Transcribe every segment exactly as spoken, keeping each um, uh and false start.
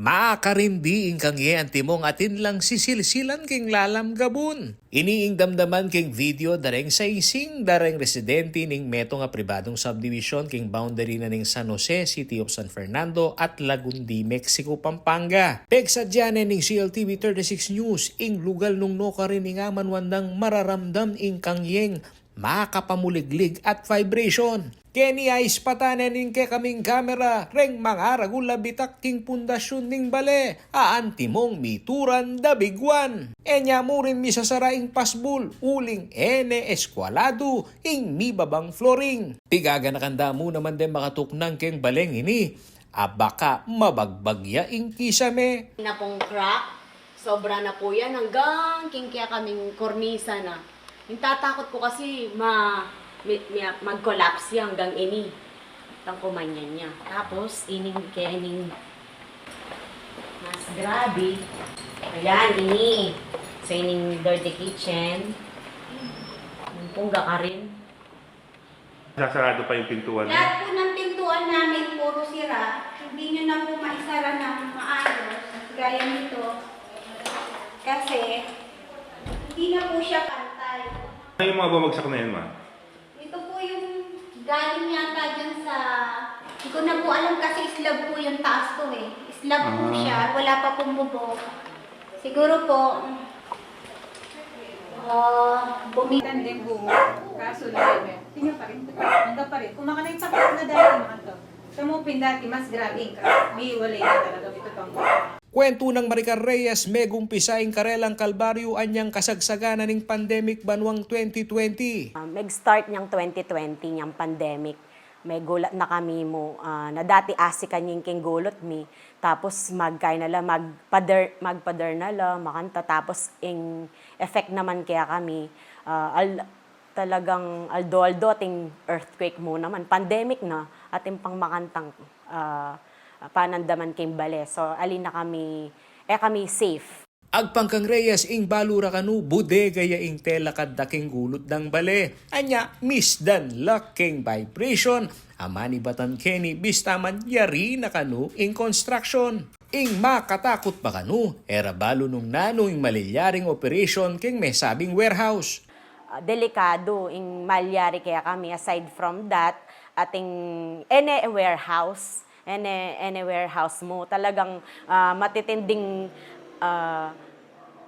Makarindi ing kangye antimong atin lang sisilsilan king lalam gabun. Ini ing damdaman king video dareng saysing dareng residente ning metung a pribadung subdivision king boundary na ning San Jose, City of San Fernando at Lagundi, Mexico, Pampanga. Pegsadya ne ning C L T V thirty-six News ing lugal nung nukarin ing amanwan dang mararamdam ing kangyeng makapamuliglig at vibration. Keni a ispatan ne ning kekaming kamera reng mangaragul a bitak king pundasyun ning bale a antimong mituran da bigwan. E nya mu rin misasara ing pasbul uling e ne eskwaladu ing mibabang flooring. Pigaganakan da mu naman deng makatuknang keng baleng ini a baka mabagbag ya ing kisame. Na pong crack, sobra na po yan hanggang king kekaming kornisa na. Yung tatakot ko kasi ma, mi, mi, mag-collapse yan hanggang ini. Tang kumanyan niya. Tapos, ining kening mas grabe. Ayan, ini. So, ining dirty kitchen. Yung pong gakarin. Sasarado pa yung pintuan niya? Lahat po ng pintuan namin puro sira. Hindi nyo na po maisara ng maayos. Gaya nito. Kasi, hindi na po siya pantay. Ano yung mga bumagsak na yan, ma? Ito po yung galing yata dyan sa, hindi ko na po alam kasi slab po yung taas ko eh. Slab po Ah. siya, wala pa pong bubong. Siguro po, ah, bumi- Tandem buo. Kaso lang, eh. Tingnan pa rin. Hanggang pa rin. Kung makanay pa na dati, makanto. Sa mupin dati, mas grabe yung crack. May walay na talaga. Ito pang Kwentu nang Maricar Reyes, megumpisa ing karelang kalbaryu anyang kasagsagan na ning pandemic banwang twenty twenty. Ah, meg-start nyang twenty twenty nyang pandemic, megulat na kami mu, ah, na dati asikan ing king gulut mi, tapos magkain na la, magpader, magpader na la, makanta, tapos ing effect naman kaya kami, ah, al-, talagang aldo-aldo ating earthquake mu naman, pandemic na, ating pang makantang, ah, panandaman king bale. So, ali na kami, e kami safe. Agpang kang Reyes, ing balu ra kanu, bodega ya ing telakad da king gulut dang bale. Anya, misdan la king vibration a manibatan keni bista man yari na kanu ing construction. Ing makatakut pa kanu, e ra balu nung nanu ing malilyaring operation king mesabing warehouse. Ah, delikadu ing malyari kekami. Aside from that, ating ene warehouse, ene, ene warehouse mu, talagang, ah, matitinding, ah,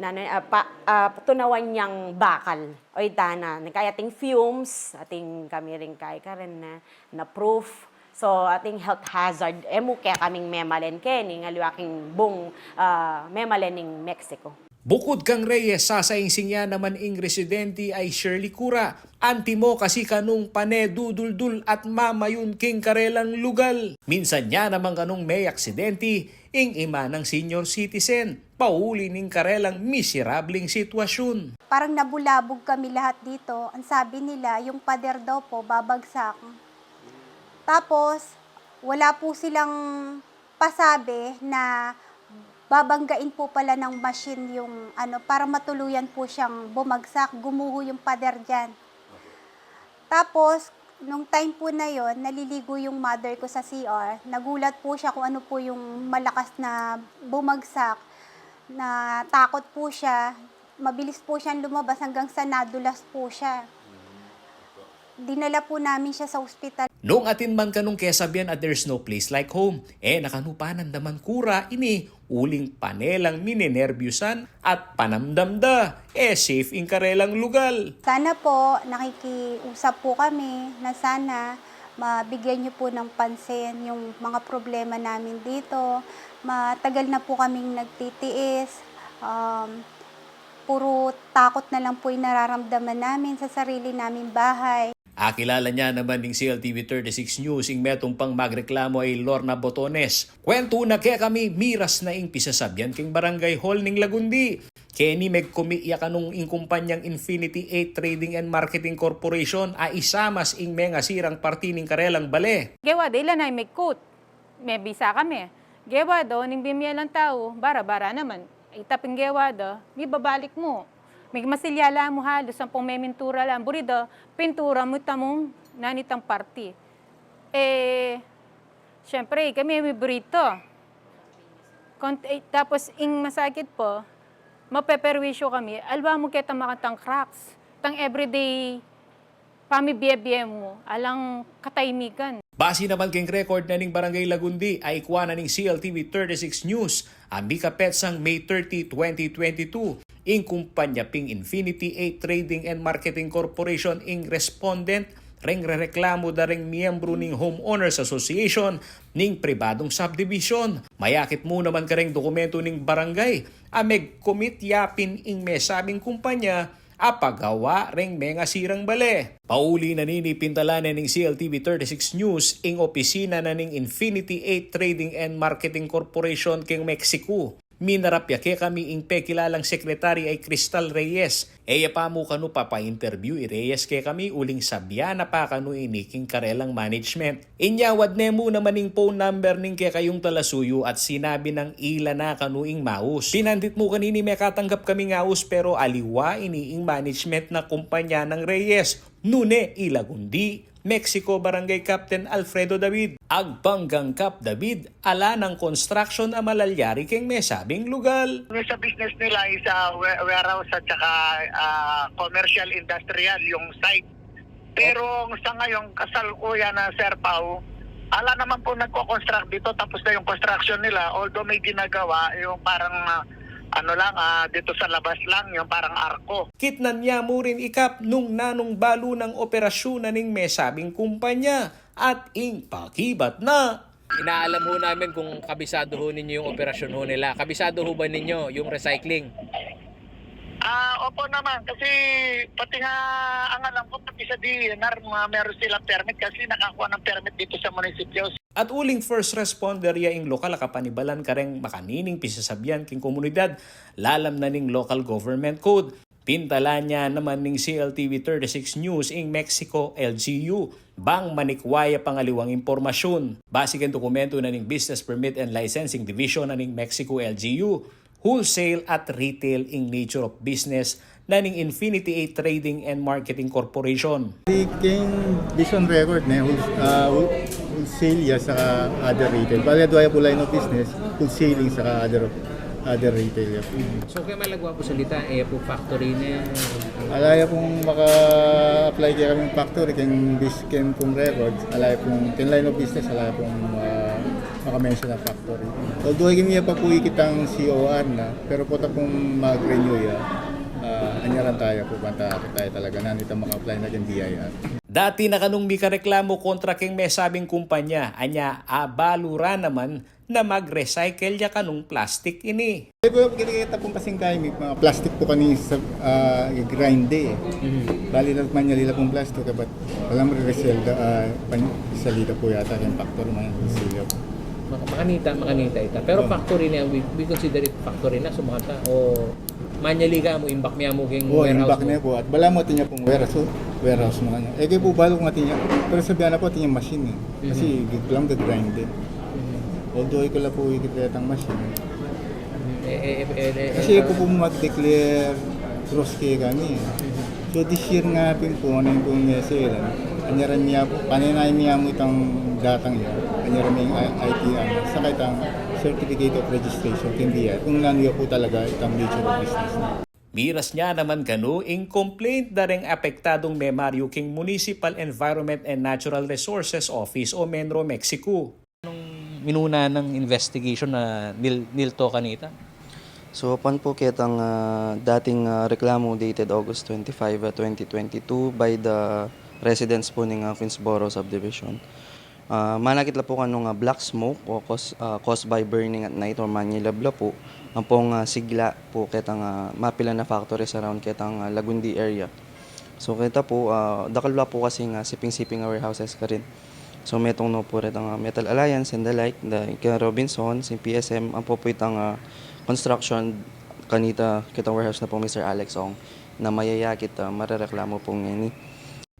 nanu, ah, pa, ah, tunawan yang bakal. O itana, kaya ating fumes, ating kami rin kay karen na, na proof. So, ating health hazard, e mu kekaming memalen keni, aliwa king bung, ah, memalen ning Mexico. Bukud kang Reyes, sasaingsing ya naman ing residente a i Shirley Cura. Antimo kasi kanung pane duduldul at mamayun king karelang lugal. Minsan ya naman kanung me-aksidente ing ima nang senior citizen, pauli ning karelang miserabling sitwasyun. Parang nabulabog kami lahat dito. Ang sabi nila, yung pader daw po, babagsak. Tapos, wala po silang pasabi na babanggain po pala ng machine yung ano, para matuluyan po siyang bumagsak, gumuho yung pader dyan. Tapos, nung time po na yon, naliligo yung mother ko sa C R. Nagulat po siya kung ano po yung malakas na bumagsak. Natakot po siya. Mabilis po siyang lumabas hanggang sa nadulas po siya. Dinala po namin siya sa ospital. Nung atin man kanung kesabian a there's no place like home, e na kanu panandaman Cura ini uling pane lang minenerbyusan at panamdam da, e safe ing karelang lugal. Sana po, nakikiusap po kami na sana mabigyan niyo po ng pansin yung mga problema namin dito. Matagal na po kaming nagtitiis. Um, puro takot na lang po yung nararamdaman namin sa sarili naming bahay. Akilala nya naman ning C L T V thirty-six News ing metung pang magreklamo a i Lorna Botones. Kwentu na kekami, miras na ing pisasabian king barangay hall ning Lagundi. Keni megkumit ya kanung ing kumpanyang Infinity Eight Trading and Marketing Corporation a isamas ing mengasirang parti ning karelang bale. Gewa da ila na megkut. Mebisa kami. Gewa da, ning bimye lang tau, bara-bara naman. Ita pin gewa da, mibabalik mu. Migmasilya la mu halos, ampong memintura la, buri da, pintura mu tamung nanitang parti. E, siyempre, kami mibrito. Kon-, e, tapos, ing masakit pa, mapeperwisyo kami, alwa mu ketang makatang cracks, tang everyday pamibie-bie mu, alang katahimikan. Basi naman keng record na ning Barangay Lagundi, a ikwa na ning C L T V thirty-six News, a mikapetsang May thirty, twenty twenty-two, ing kumpanya ping Infinity Eight Trading and Marketing Corporation ing respondent reng rereklamu da reng miyembru ning Homeowners Association ning pribadung subdivision. Mayakit mu naman kareng dokumentu ning barangay a megkumit ya pin ing mesabing kumpanya a pagawa reng mengasirang bale. Pauli na nini, pintalan ne ning C L T V thirty-six News ing opisina na ning Infinity Eight Trading and Marketing Corporation keng Mexico. Minarap ya kekami ing pekilalang sekretary a i Cristal Reyes. E ya pa mu kanu papa-interview i Reyes kekami uling sabyan na pa kanu ini king karelang management. Inyawad ne mu naman ing phone number ning kekayung talasuyu at sinabi nang ila na kanu ing maus. Pinandit mu kanini mekatanggap kaming aus, pero aliwa ini ing management na kumpanya nang Reyes. Nune, i Lagundi, Mexico, Barangay Captain Alfredo David. Agpang kang Kap David, ala nang construction a malalyari keng mesabing lugal. Yung sa business nila is, ah, wa-, warehouse at saka, ah, commercial industrial yung site. Pero sa ngayon, kasalukuyan na, Sir Pau, ala naman po nagko-construct dito, tapos na yung construction nila, although may ginagawa, yung parang, ah, ano lang, ah, dito sa labas lang, yung parang arko. Kitnan ya mu rin i Kap nung nanung balu nang operasyun na ning mesabing kumpanya at ing pakibat na. Inaalam ho namin kung kabisado ho ninyo yung operasyon ho nila. Kabisado ho ba ninyo yung recycling? Ah, opo naman. Kasi pati nga, ang alam ko, pati sa D E N R, mga meron silang permit kasi nakakuha ng permit dito sa munisipyo. At uling first responder ya ing lokal a kapanibalan kareng makanining pisasabyan king komunidad, lalam na ning Local Government Code. Pintalan ya naman ning C L T V thirty-six News ing Mexico L G U bang manikwa ya pang aliwang impormasyun. Basi keng dokumentu na ning Business Permit and Licensing Division na ning Mexico L G U, wholesale at retail ing nature of business na ning Infinity Eight Trading and Marketing Corporation. Di keng Vision Record ne, wholes-, ah, whol-, wholesale ya saka other retail. Bali, adwa ya pu line of business, wholesaling saka other, other retail ya. So, kaya malagwa pu salita, e ya pu factory ne. Ala ya pung maka-apply kaya kaming factory, keng bis-, keng pung record, ala ya pung, keng line of business, ala ya pung, ah, maka-mention a factory. Although, e kami ya pa pu ikit ing C O R na, pero pota pung mag-renew ya, ah, anyaran taya pu, banta taya talaga na, nita maka-apply na keng B I R. Dati na kanung mikareklamu kontra keng mesabing kumpanya, anya abalu ra naman na mag-recycle ya kanung plastik ini. E pu, keketa pung pasingkay, may mga plastik pu kani sa, ah, grind e. Mhm. Bali lang manyali la pung plastik, kabat alam re-resell da, ah, pan-, salida pu yata keng factory, manyali sila. Maka-, makanita, makanita ita. Pero factory na, we, we consider it factory na, sumata, o manyali ka mu, imbak mi mu keng warehouse mu. O, imbak ne pu. At balamu atin ya pung warehouse, so, warehouse mu kanya. E ke pu balu kung atin ya. Pero sabian na pu atin ya machine e. Kasi, git lang ga-grind e. Although, ikit la pu, ikit la itang machine. Kasi e ku pu mag-declare gross kekami. So, this year nga pin pu, anu pung meselan, anyaran mi ya pu, panenay mi ya mu itang datang ya. Anyaran mi ing I-, I T R, saka itang certificate of registration, keng B I R, kung nanu ya pu talaga itang nature of business na. Miras ne naman kanu ing complaint da reng apektadung memaryu king Municipal Environment and Natural Resources Office o MENRO Mexico. Anong minuna nang investigation na nil-, nilto kanita? So, apan pu ketang, ah, dating, ah, reklamu dated August twenty-five, ah, twenty twenty-two by the residents pu ning, ah, Queensboro Subdivision. Ah, manakit la pu kanung, ah, black smoke o cause, ah, caused by burning at night or manyilab la pu. Ampong, ah, sigla pu ketang, ah, mapilan a factories around ketang, ah, Lagundi area. So, keta pu, ah, dakal la pu kasing, ah, siping-siping a warehouses karin. So, metung no pu retang, ah, Metal Alliance and the like, the, keng Robinsons, ing P S M, ampo pu itang, ah, construction, Kanita kitang warehouse na pung Mister Alex Ong na mayaya kita marereklamo pung ngeni.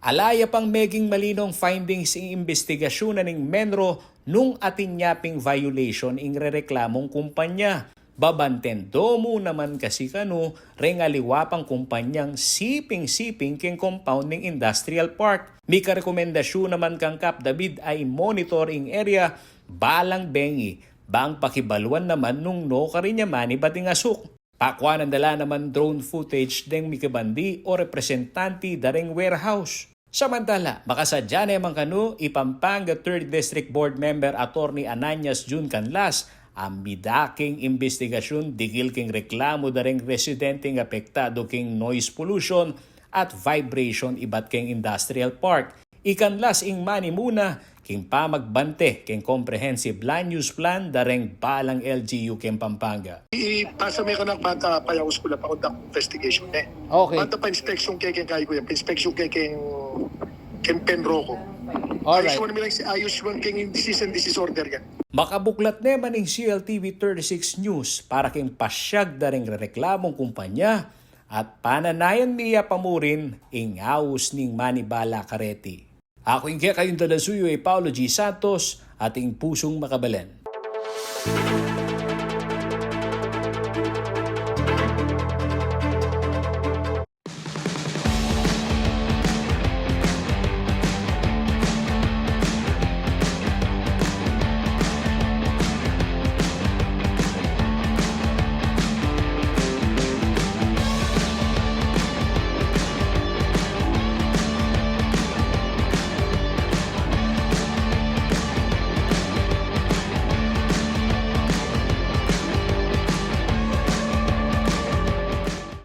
Ala ya pang meging malinong findings ing imbestigasyun na ning MENRO nung atin ya ping violation ing rereklamung kumpanya. Babanten domu naman kasi kanu reng aliwa pang kumpanyang siping-siping keng compound ning industrial park. Mika rekomendasyun naman kang Kap David a i-monitor ing area balang bengi, bang pakibaluan naman nung no karin ya manibat ing asuk. Pakuanan da la naman drone footage deng mikibandi o representanti da reng warehouse. Samantala, makasadya ne man kanu i Pampanga Third District Board Member Attorney Ananias Jun Canlas a midaking imbestigasyun dikil keng reklamu da reng residenteng apektadu keng noise pollution at vibration ibat keng industrial park. I Canlas ing manimuna keng pamagbante keng comprehensive land use plan da reng balang L G U keng Pampanga. Ipasa me kanak banta payaus ku la pa conduct investigation e. Okay. Banta pa inspection ke keng kayi ku yan, pa inspection ke keng, keng PENRO ku. Alright. Ayusuan mi lang si, ayusuan keng cease and desist order yan. Makabuklat ne man ing C L T V thirty-six News para keng pasyag da reng rereklamung kumpanya at pananayan mi ya pamurin ing aus ning manibala kareti. Aku ing kekayung talasuyu i Paulo G Santos, ating pusung makabalen.